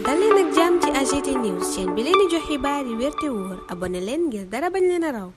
dal leen ak jàmm ci AGT News chaîne bi leen di jox xibaar yi wér te wóor abonné leen ngir dara bañ leen a raw.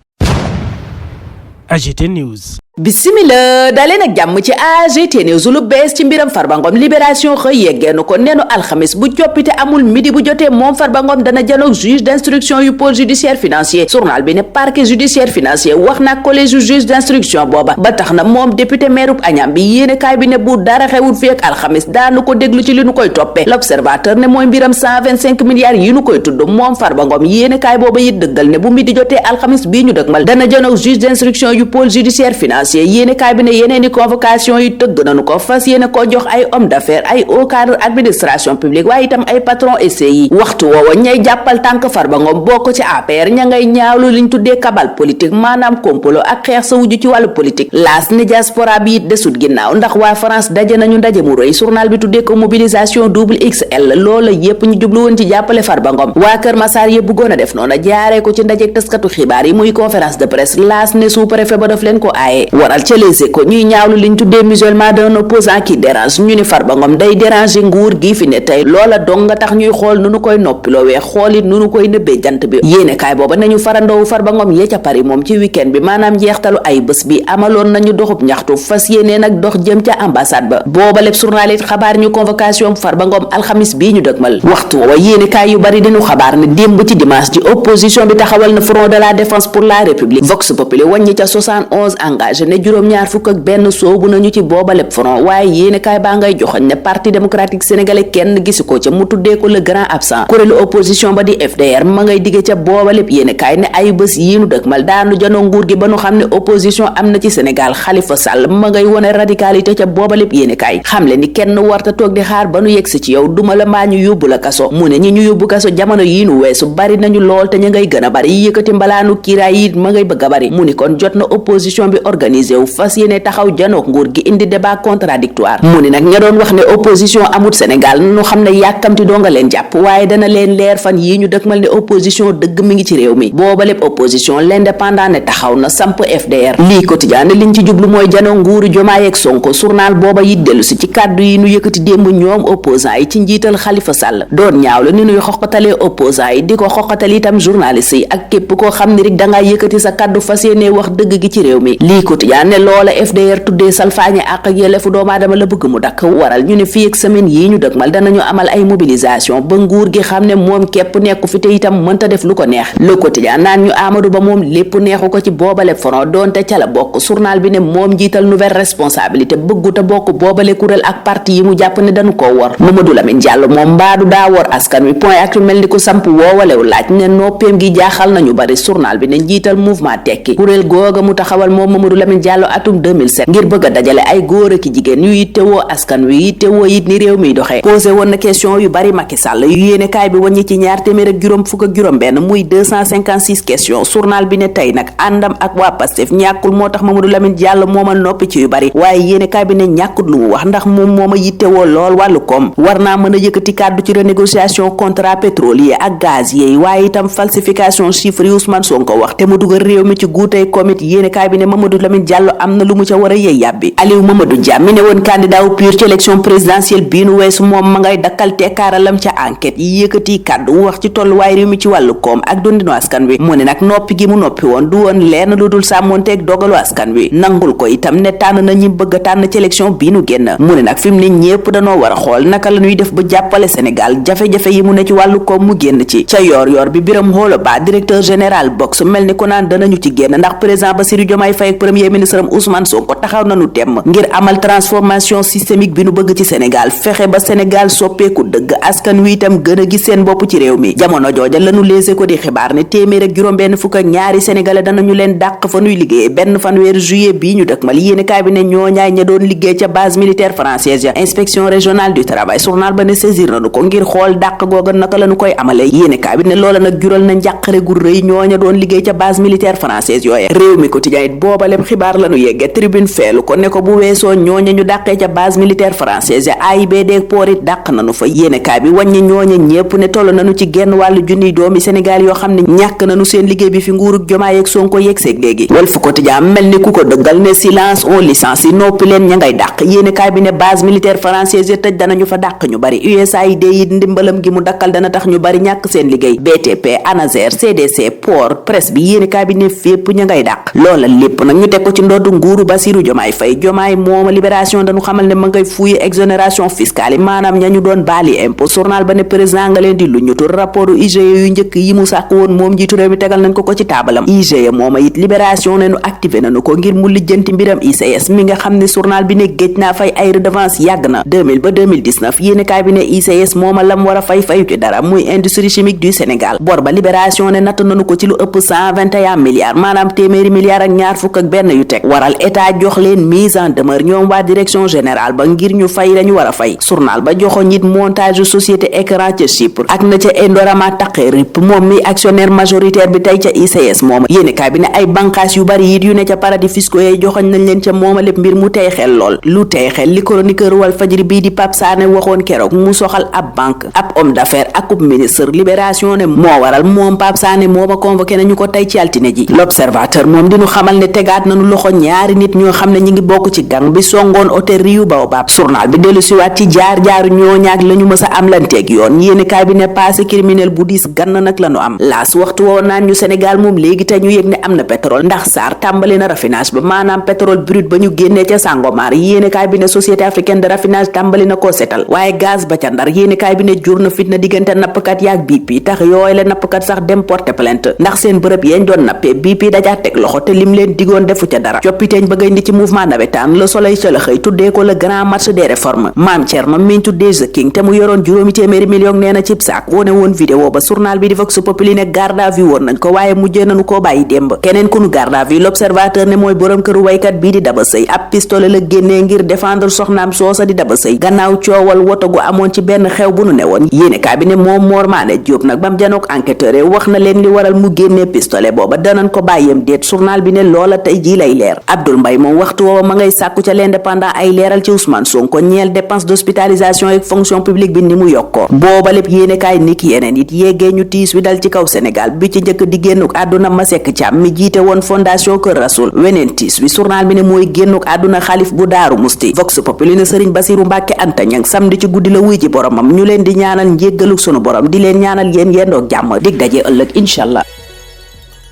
AGT News. Bismillah daleen ak jàmm ci AGT News lu bees ci mbiram Farba Ngom libération xëy yeggeenu ko neenu alxamis bu coppite amul midi bu jotee moom Farba Ngom dana janoog juge d'instruction yu pôle judiciaire financier journal bi ne parquet judiciaire financier wax na collège yu juge d'instruction booba ba tax na moom député mairub Agnam bi yéene kaay bi ne bu dara xewul fi ak alxamis daanu ko déglu ci li nu koy toppee l'observateur ne mooy mbiram 125 milliards yi nu koy tudd moom Farba Ngom yéene kaay booba it dëggal ne bu midi jotee alxamis bii ñu dëgmal dana janoog juge d'instruction yu pôle judiciaire financier yéene kaay bi ne yeneen i convocation yi tëgg nañu ko fas yéene ko jox ay homme d'affaires ay haut cadre administration publique waaye itam ay patron SCI waxtu woowa ñay jàppal tànk Farba Ngom bokk ci APR ña ngay ñaawlu liñ tuddee kabal politique maanaam complot ak xeex sa wujju ci wàllu politique laas ni diaspora bi it desut ginnaaw ndax waa France daje nañu ndaje mu rëy journal bi tuddee ko mobilisation double XL loola yépp ñu jublu woon ci jàppale Farba Ngom waa Kër Massar yëpp bëggoon a def noona jaaree ko ci ndaje taskatu xibaar yi muy conférence de presse laas ne sous-préfet ba daf leen ko aaye waral ca Les Échos ñuy ñaawlu liñ tuddee musulman d'un opposant qui dérange ñu ni Farba Ngom day déranger nguur gi fi ne tey loola dong nga tax ñuy xool nu nu koy noppiloowee xool it nu nu koy nëbbee jant bi yéene kaay booba nañu farandoowu Farba Ngom yee ca Paris moom ci week-end bi maanaam njeextalu ay bés bi amaloon nañu doxub ñaxtu fas yéene nag dox jëm ca ambassade ba booba lépp journal it xabaar ñu convocation Farba Ngom alxamis bii ñu dëgmal waxtu wa yéene kaay yu bari diñu xabaar ne démb ci dimanche ji opposition bi taxawal na front de la défense pour la république Vox Populi wàññi ca 71 engagé ne juróom-ñaar fukk ak benn soobu nañu ci booba lépp front waaye yéene kaay baa ngay joxoñ ne parti démocratique sénégalais kenn gisu ko ca mu tuddee ko le grand absent kuréelu opposition ba di FDR ma ngay digge ca booba lépp yéene kaay ne ay bés yi nu dëgmal daanu janoo nguur gi ba nu xam ne opposition am na ci Sénégal Khalifa Sall ma ngay wone radicalité ca booba lépp yéene kaay xam le ni kenn warta toog di xaar ba nu yegsi ci yow duma la mbaa ñu yóbbu la kaso mu ne ñi ñu yóbbu kaso jamono yi nu weesu bari nañu lool te ña ngay gën a bari yëkkati mbalaanu kiiraay yi ma ngay bëgg a bari mu ni kon jot na opposition bi organisé wu fas yéene taxaw janook nguur gi indi débat contradictoire mu ni nag ña doon wax ne opposition amut Sénégal nu xam ne yàkkamti doo nga leen jàpp waaye dana leen leer fan yii ñu dëkkmal ne opposition dëgg mi ngi ci réew mi booba lépp opposition l'indépendant ne taxaw na samp FDR lii quotidien ne liñ ci jublu mooy janoo nguuru Jomaay ak Sonko journal booba yi dellu si ci kàddu yi nu yëkkati démb ñoom opposant yi ci njiital Khalifa Sall doon ñaawlu ni nuy xoqatalee opposant yi di ko xoqatal itam journaliste yi ak képp koo xam ne rek dangaa yëkkati sa kàddu fas yéene wax dëgg gi ci réew mi lii quotidien ne loola FDR tuddee salfaañe ak yelleefu doomu aadama la bëgg mu dakk waral ñu ne fii ak semaine yii ñu dëgmal danañu amal ay mobilisation ba nguur gi xam ne moom képp nekku fi te itam mënta def lu ko neex le quotidien naan ñu Amadou Ba moom lépp neexu ko ci boobale front doonte ca la bokk journal bi ne moom njiital nouvelle responsabilité bëgguta bokk boobale kuréel ak parti yi mu jàpp ne dañu koo wor Mamadou Lamine Diallo moom mbaadu daa wor askan wi point ak mel ni ku samp woowalew laaj ne noppeem gi jaaxal nañu bari journal bi ne njiital mouvement tekki kuréel googa mu taxawal moom Mamadou Lamine Diallo atum 2007 ngir bëgg a dajale ay góor ak jigéen yu yittewoo askan wi yittewoo it ni réew mi doxee posé woon na question yu bari Macky Sall yu yéene kaay bi wàññi ci ñaar téeméer ak juróom fukk ak juróom benn muy 256 questions journal bi ne tey nag àndam ak waa Pastef ñàkkul moo tax Mamadou Lamine Diallo mooma noppi ci yu bari waaye yéene kaay bi ne ñàkkut lu mu wax ndax moom mooma yittewoo lool wàllu koom war naa mën a yëkkati kàddu ci renégociation contrat pétrolier ak gazier yi waaye itam falsification chiffres yi Ousmane Sonko wax te mu dugal réew mi ci guutey komit yéene kaay bi ne Mamadou Lamine Diallo am na lu mu ca war a yey yàbbi Aliou Mamadou Dia mi ne woon candidat wu PUR ci élection présidentielle bii nu weesu moom ma ngay dakkal tekkaaralam ca enquête yi yëkkati kàddu wax ci tolluwaay réew mi ci wàllu koom ak dundinu askan wi mu ne nag noppi gi mu noppi woon du woon lenn lu dul sàmmonteeg dogalu askan wi nangul ko itam ne tànn na ñi bëgg a tànn ci élection bii nu génn mu ne nag fi mu ne ñépp danoo war a xool naka la ñuy def ba jàppale Sénégal jafe-jafe yi mu ne ci wàllu koom mu génn ci ca yor bi Birame Kholo Ba directeur général Box mel ni ko naan danañu ci génn ndax président Bassirou Diomaye Faye ak premier ministre am Ousmane Sonko taxaw nañu temm ngir amal transformation systémique bi nu bëgg ci Sénégal fexe ba Sénégal soppeeku dëgg askan wi itam gën a gis seen bopp ci réew mi jamono jooja lañu léese ko di xibaar ne téeméer ak juróom-benn fukk ak ñaari sénégalais danañu leen dàq fa nuy liggéey benn fanweer juillet bii ñu dëkkmal yéene kaay bi ne ñooñaay ña doon liggéey ca base militaire française ya inspection régionale du travail journal ba ne saisir nañu ko ngir xool dàq googa naka lañu koy amalee yéene kaay bi ne loola nag jural na njàqare gu rëy ñooña doon liggéey ca base militaire française yooye réew mi quotidien it booba lépp xibaar lañu yegge tribune feelu ko ne ko bu weesoo ñooña ñu dàqee ca base militaire française AIBD port it dàq nañu fa yéenekaay bi wàññi ñooña ñépp ne toll nañu ci genn wàllu junniy doomi Sénégal yoo xam ne ñàkk nañu seen liggéey bi fi nguurug Jomaay ak Sonko yegg seeg léegi Walf Quotidien mel ni ku ko dëggal ne silence on licencie noppi leen ña ngay dàq yéenekaay bi ne base militaire française tëj danañu fa dàq ñu bari USAID yi ndimbalam gi mu dakkal dana tax ñu bari ñàkk seen liggéey BTP ANASER CDC port presse bi yéenekaay bi ne fépp ña ngay dàq loola lépp nag ñu teg ko ci ndoddu nguuru Bassirou Diomaye Faye Diomaye mooma libération dañu xamal ne ma ngay fuye exonération fiscale yi maanaam ña ñu doon baali impôt journal ba ne président nga leen di lu ñutu rapport IGE yu njëkk yi mu sàkk woon moom njiitu réew mi tegal nañ ko ci taabalam IGE mooma it libération ne nu activé nañu ko ngir mu lijjanti mbiram ICS mi nga xam ne journal bi ne géej naa fay ay redevance yàgg na 2000 ba 2019 yéenekaay bi ne ICS mooma lam war a fay fayu ci dara muy industrie chimique du Sénégal bor ba libération ne natt nañu ko ci lu ëpp 121 milliards maanaam téeméeri milliards ak ñaar fukk ak benn yu teg waral état jox leen mise en demeure ñoom waa direction générale ba ngir ñu fay lañu war a fay journal ba joxo nit montage société écran ca Chypre ak na ca Indorama taqe rip moom mi actionnaire majoritaire bi tey ca ICS mooma yéenekaay bi ne ay banqaas yu bari it yu ne ca paradis fiscaux yee joxoñ nañ leen ca mooma lépp mbir mu tey xel lool lu tey xel li chroniqueur Walfadjri bii di Pape Sané waxoon keroog mu soxal ab banque ab homme d'affaires akub ministre libération ne moo waral moom Pape Sané mooma convoqué nañu ko tey ci altine ji l'observateur moom dinu xamal ne tegaat nañu loxo ñaari nit ñoo xam ne ñi ngi bokk ci gang bi songoon hôtel Riu Baobab journal bi dellu siwaat ci jaar-jaaru ñooñaak la ñu mës a am lanteeg yoon yéenekaay bi ne passé criminel bu diis gann nag la ñu am laas waxtu woo naan ñu Sénégal moom léegi te ñu yëg ne am na pétrole ndax SAR tàmbali na raffinage ba maanaam pétrole brut ba ñu génnee ca Sangomar yéenekaay bi ne société africaine de raffinage tàmbali na koo setal waaye gaz ba ca Ndar yéenekaay bi ne jur na fitna diggante nappkat yaak BP tax yooyu la nappkat sax dem porter plainte ndax seen bërëb yañ doon nappee BP dajaa teg loxo te lim leen digoon defu ca dara coppiteeñ bëgg indi ci mouvement nawetaan Le Soleil ca la xëy tuddee ko le grand marche des réformes Mame Thierno miñ tuddee The King te mu yoroon juróomi téeméeri million nee na cib saak wone woon vidéo ba journal bi di Vox Populi ne garde à vue woon nañ ko waaye mujjee nañu koo bàyyi démb keneen ku nu garde à vue l'observateur ne mooy borom këru waykat bii di Daba Sëy ab pistolet la génnee ngir défendre soxnaam soosa di Daba Sëy gannaaw coowal woto gu amoon ci benn xew bu nu ne woon yéenekaay bi ne moom Mor Mané Diop nag bam janook enquêteur yi wax na leen li waral mu génnee pistolet booba danañ ko bàyyam déet journal bi ne loola tey jii lay leer Abdoul Mbaye moom waxtu woowa ma ngay sàkku ca l'indépendant ay leeral ci Ousmane Sonko ñeel dépense d'hospitalisation ak fonction publique bi ni mu yokkoo booba lépp yéenekaay ni ki yeneen it yeggee ñu tiis wi dal ci kaw Sénégal bi ci njëkk di génnuk àdduna Masek Thiam mi jiite woon fondation Kër Rasoul weneen tiis wi journal bi ne mooy génnuk àdduna xalif bu Daaru Musti Vox Populi ne Serigne Bassirou Mbacké Anta Niang samedi ci guddi la wuy ji boromam ñu leen di ñaanal njéggaluk sunu borom di leen ñaanal yéen yendoog jàmm dig daje ëllëg inshallah.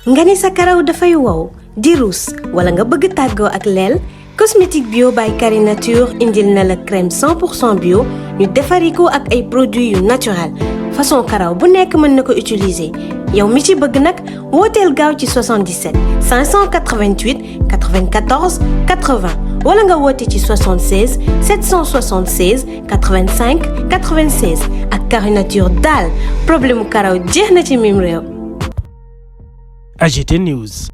nga ni sa karaw dafay wow di ruus wala nga bëgg tàggoo ak leel cosmétique bio by Carré Nature indil na la crème 100% bio ñu defari ko ak ay produits yu naturel façon karaw bu nekk mën na ko utiliser yow mi ci bëgg nag wooteel gaaw ci 77 588 94 80 wala nga woote ci 76 776 85 96 ak Carré Nature daal problème mu karaw jeex na ci mim réew. AGT News.